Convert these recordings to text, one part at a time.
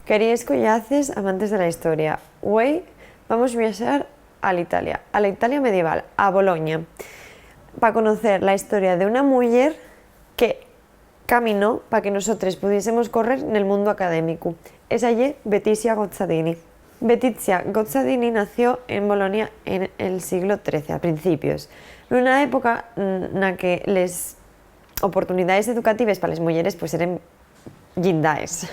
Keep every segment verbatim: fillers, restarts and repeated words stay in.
Queríes collaces, amantes de la historia. Güei vamos viaxar a l'Italia, a la Italia medieval, a Boloña, pa conocer la historia de una muyer que caminó pa que nosotres pudiésemos correr nel mundu académicu. Esa ye Betixia Gozzadini. Betixia Gozzadini nació en Bolonia en el siglo trece, a principios, nuna época, mm, na que les oportunidaes educatives pa les muyeres, pues, eren llindaes.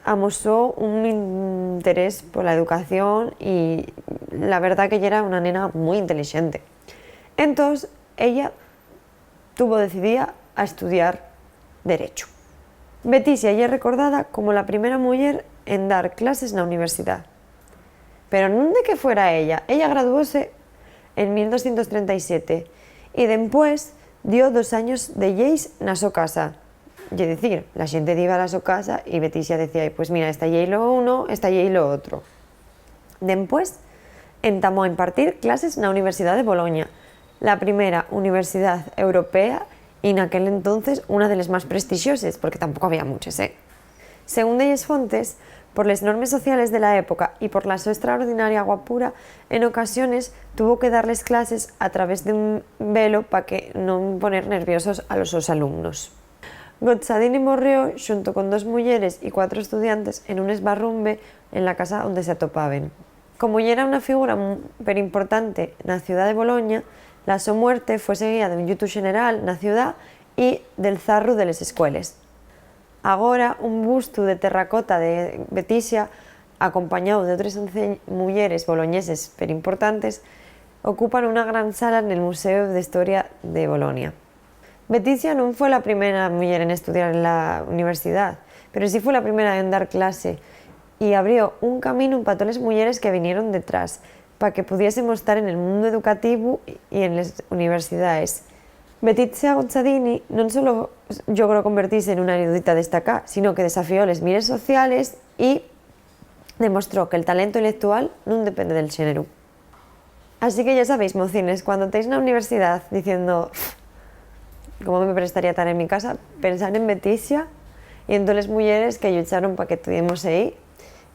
Amosó un interés pola educación y la verdá que yera una nena mui intelixente. Entós, ella tuvo decidía a estudiar Derechu. Betixia ye recordada como la primera muyer en dar clases na universidá. Pero nun de que fuera ella, ella graduóse en mil doscientos trenta y siete y dempués dio dos años de lleis na so casa. Ye dicir, la xente diba a la so casa y Betixia decía: "Pues mira, esta llei lo uno, esta llei lo otro". Dempués, entamó a impartir clases na Universidá de Boloña, la primera universidá europea y naquel entonces una de les más prestixoses, porque tampoco había muches, ¿eh? Según delles fontes, por les normes sociales de la época y por la so extraordinaria guapura, en ocasiones tuvo que darles clases a través d'un velo pa que non poner nerviosos a los sos alumnos. Gozzadini morrió xunto con dos muyeres y cuatro estudiantes en un esbarrumbe en la casa onde s'atopaben. Como yera una figura mu-, perimportante na ciudá de Boloña, la so muerte fue seguía d'un llutu xeneral na ciudá y del zarru de les escueles. Agora, un bustu de terracota de Betixia, acompañáu d'otres once muyeres boloñeses perimportantes, ocupan una gran sala nel Museu d'Historia de Bolonia. Betixia nun fue la primera muyer en estudiar en la universidá, pero sí fue la primera en dar clase y abrió un caminu pa toles muyeres que vinieron detrás, pa que pudiésemos tar en el mundu educativu y en les universidaes. Betixia Gozzadini non solo logró convertise nuna erudita destacá, sino que desafió les mires sociales y demostró que'l talentu intellectual nun depende del xéneru. Así que ya sabéis, mocines, cuando teis na universidá diciendo: "Uf, cómo me prestaría tar en mi casa", pensar en Betixia y en toles muyeres que llucharon pa que tuviemos ehí.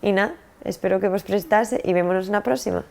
Y na, espero que vos prestase y vémonos na próxima.